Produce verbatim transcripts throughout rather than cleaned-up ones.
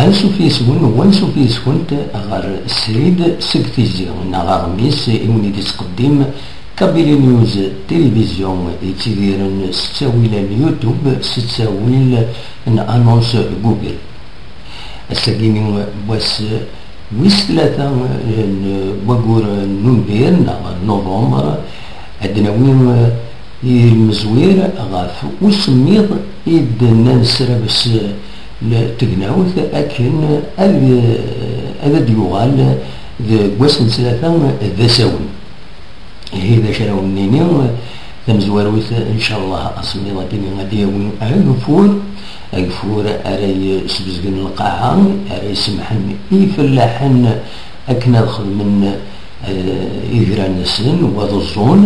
Ansuf yes-wen u ansuf yes-kent ɣer srid seg Tizi, neɣ aɣmis i wen-id-yettqeddim Kabylie News Télévision, yettidiren s ttawil n YouTube, s ttawil n annonce Google. Ass-agi n wass wis tlata n waggur n unbir neɣ novembre, ad d-nawi i lmezwir ɣef usemmiḍ i d-nnan srabes n tegnawt akken ad, ad d-yuɣal deg wass n tlata d asawen. Ihi d acu ara wen-nini, tamezwarut, ncallah, asemmiḍ akken ad d-yawi ageffur, ageffur ara yesbezgen lqaɛa, ara isemḥen i ifellaḥen akken ad xedmen, eh, igran-nsen, u ad ẓẓun,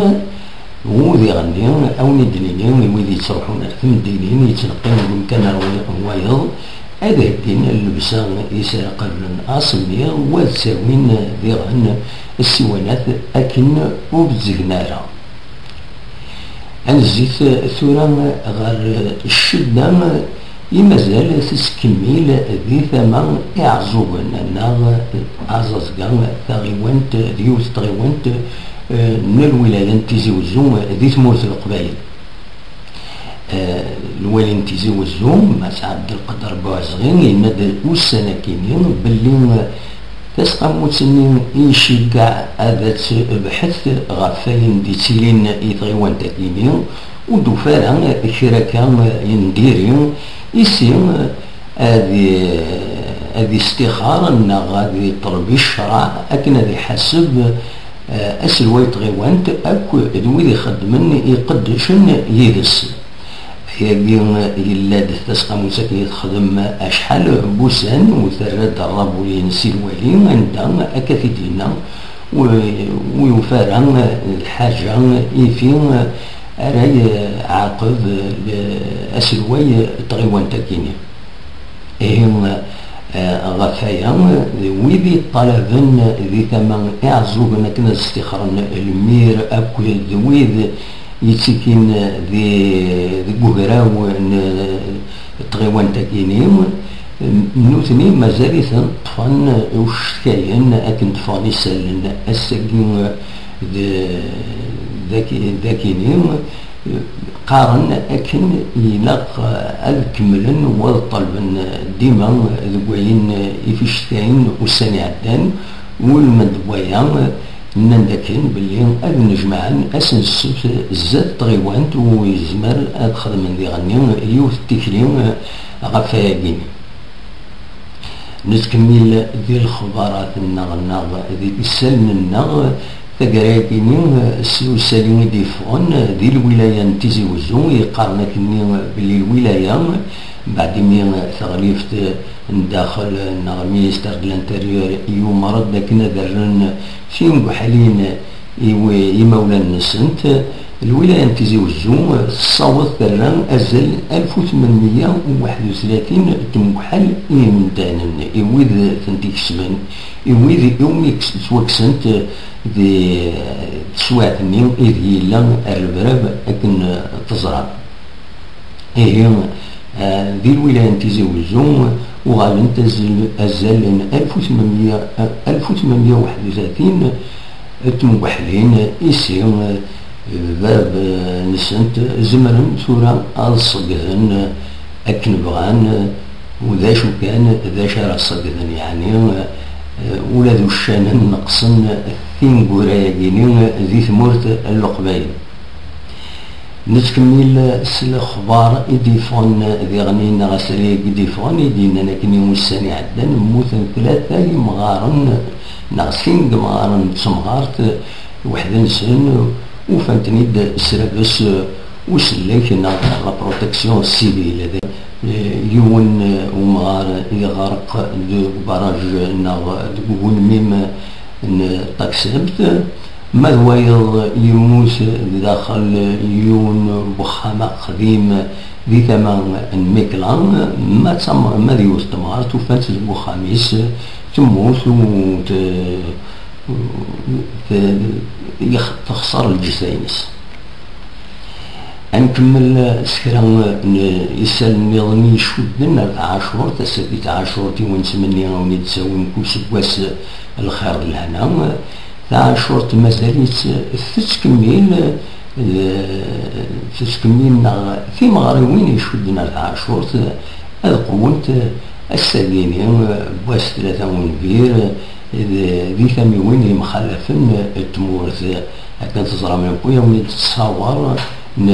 u diɣenni, a wen-id-nini, i wid yettruḥun ar temdinin, yettneqqin deg umkan ar wayeḍ, ad heggin llebsa i s ara qablen asemmiḍ, u ad ttawin diɣen ssiwanat akken ur bezzgen ara. Ad nezzit tura ɣer ccedda i mazal tettkemmil di tama Iɛeẓẓugen, neɣ Aẓaẓga, taɣiwant, d yiwet n tɣiwant, eh, n lwilaya n Tizi Wezzu di tmurt n Leqbayel. Eh, lwali n Tizi Wezzu, Mass Ɛebdelqader Buɛezɣi, yenna-d ussan-akini belli, eh, tasqamut-nni i iceggeɛ ad tebḥet ɣef wayen d-ittilin i tɣiwant-akini, ur d-tufi ara kra akka n diri, ihi ad i-, ad istixar neɣ ad iṭleb i ccreɛ akken ad iḥaseb, eh, aselway n tɣiwant akk d wid ixeddmen iqeddcen yid-s. Ayagi yella-d tasqamut akken i texdem acḥal n wussan, u terra-d rrabul-ines i lwali, anda akka t-id-yenna, u, u yufa ara lḥaǧa ifi ara yeɛqeb l-, aselway n tɣiwant-akini. Ihi, eh, ɣef waya, d wid yeṭṭalaben di tama Iɛeẓẓugen akken ad stixren lmir akked wid yettikin di, deg ugraw n tɣiwant-akini, nutni mazal-iten ṭṭfen ucetkayen akken d-ffɣen isallen ass-agi d, d aki-, d akini. Qqaren akken ilaq ad kemmlen u ad ṭṭalben dima deg wayen i ficetkayen ussan iɛeddan, u lmend n waya, nnan-d akken belli ad nnejmaɛen ass n ssebt zdat tɣiwant u yezmer ad xedmen diɣenni yiwet n tikli ɣef wayagi. Nettkemmil di lexbarat-nneɣ neɣ di isallen-nneɣ, taggara-agi-ni s usali i d-yeffɣen di lwilaya n Tizi Wezzu, yeqqaren akkenni belli lwilaya, mbeɛd imi taɣlift n daxel neɣ le ministère de l'Intérieur yumer-d akken ad rren timugeḥlin i wi-, imawlan-nsent, lwilaya n Tizi Wezzu tessaweḍ terra azal alef u tmenmeyya u waḥed u tlatin n tmugeḥal i yimdanen, i wid tent-ikesben, i wid iwumi kkes-, ttwakksent di teswiɛt-nni ideg yella rrebrab akken teẓram. Ihi, eh, di lwilaya n Tizi Wezzu, uɣalent azal, azal n alef u tmenmeyya, alef u tmenmeyya u waḥed u tlatin n tmugeḥlin, ihi, eh, bab, eh, nsent, zemren tura ad ṣeggden akken bɣan, u d acu kan, d acu ara ṣeggden, yeɛni, eh, ula d uccanen neqsen tineggura-agi-ni di tmurt n Leqbayel. Nettkemmil s lexbar i d-yeffɣen diɣen, neɣ asali-agi i d-yeffɣen, i d-yennan akken i ussan iɛeddan, mmuten tlata yemɣaren, neɣ sin n yemɣaren n temɣart, weḥd-nsen, ufan-ten-id s rabes usellek neɣ la protection civile. Yiwen umɣar yeɣreq deg barrage neɣ deg ugelmim n Taksebt, ma d wayeḍ yemmut daxel yiwen n uxxam aqdim di tama n Mikla, ma d tam-, ma d yiwet temɣart ufan-tt deg uxxam-is temmut u t-, t-, yex-, texṣer lǧetta-ines. Ad nkemmel s kra n yisalen nniḍen i icudden ar tɛacurt. Ass-agi tɛacurt i wen-nettmenni a wen-id-ttawin kul seggas lxir d lehna. Tɛacurt mazal-itt tettkemmil, eh, tettkemmil neɣ timeɣriwin icudden ar tɛacurt ad qwent. Ass-agini, n wass tlata unbir, d, di tamiwin yemxalafen n tmurt. Akken teẓram, yewwi-awen-d ttṣawer n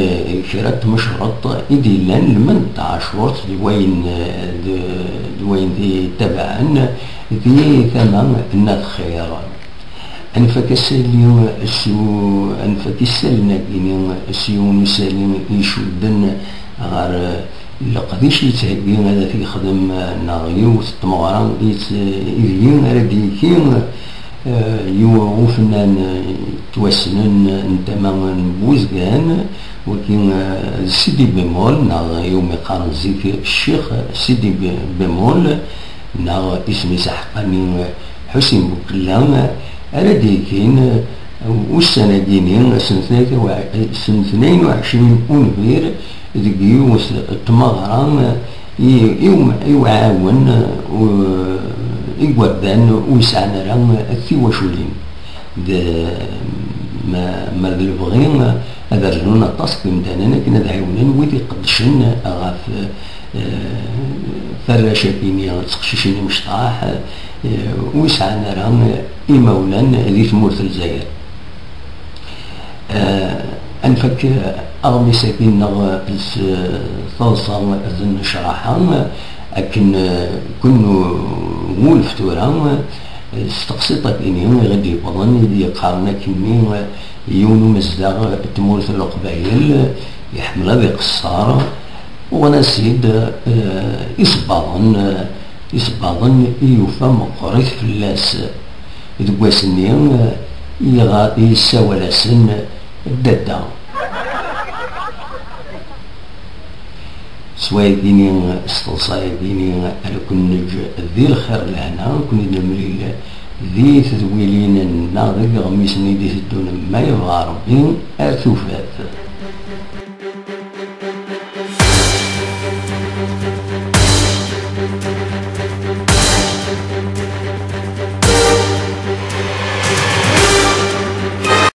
kra n tmecreḍt i d-yellan lmend n tɛacurt d wayen, d, d wayen d-itabaɛen di tama n At Xir. Anef-ak isali s u-, anef-ak isalen-agi-ni s yiwen usali icudden ɣer leqdic yettheggi ad t-yexdem, neɣ yiwet n tmeɣra yet-, ideg ara d-yekki, eh, yiw-, ufennan, eh, yettwassnen n tama n Buzgan, wagi, eh, d Sidi Bemol, neɣ iwumi qqaren zik Ccix Sidi Be-, Bemol, neɣ isem-is aḥeqqani Ḥusin Bukella, ara d-yekkin ussan-agi-ni, ass n tnayen u ɛecrin unbir, deg yiwet n tmeɣra i, i, i uɛawen, u-, igerdan ur yesɛan ara tiwaculin. D, ma, ma d lebɣi ad rnun aṭas n yimdanen akken ad ɛiwnen wid iqeddcen ɣef, eh, tarrac-agi-ni d teqcicin imecṭaḥ, eh, ur sɛan ara imawlan di tmurt n Lezzayer. Eh, ad nfak aɣmis-agi-nneɣ s taḍsa d nnecraḥa, akken, eh, kun wulef tura, eh, s teqsiṭ-agi-ni i ɣ-d-yewwḍen, i d-yeqqaren akkenni, eh, yiwen umezdaɣ n tmurt n Leqbayel, iḥemmel ad iqeṣṣer, uɣen-as-id, eh, isebbaḍen, eh, isebbaḍen i yufa meqqrit fell-as. Deg wass-nni, eh, iɣa-, yessawal-asen Dadda. S wayagi-ni, s teḍsa-yagi-ni, ara ken-neǧǧ di lxir lehna, ad ken-id-nemlil di tedwilin-nneɣ deg iɣmisen i d-iteddun, ma yebɣa Rebbi, ar tufat.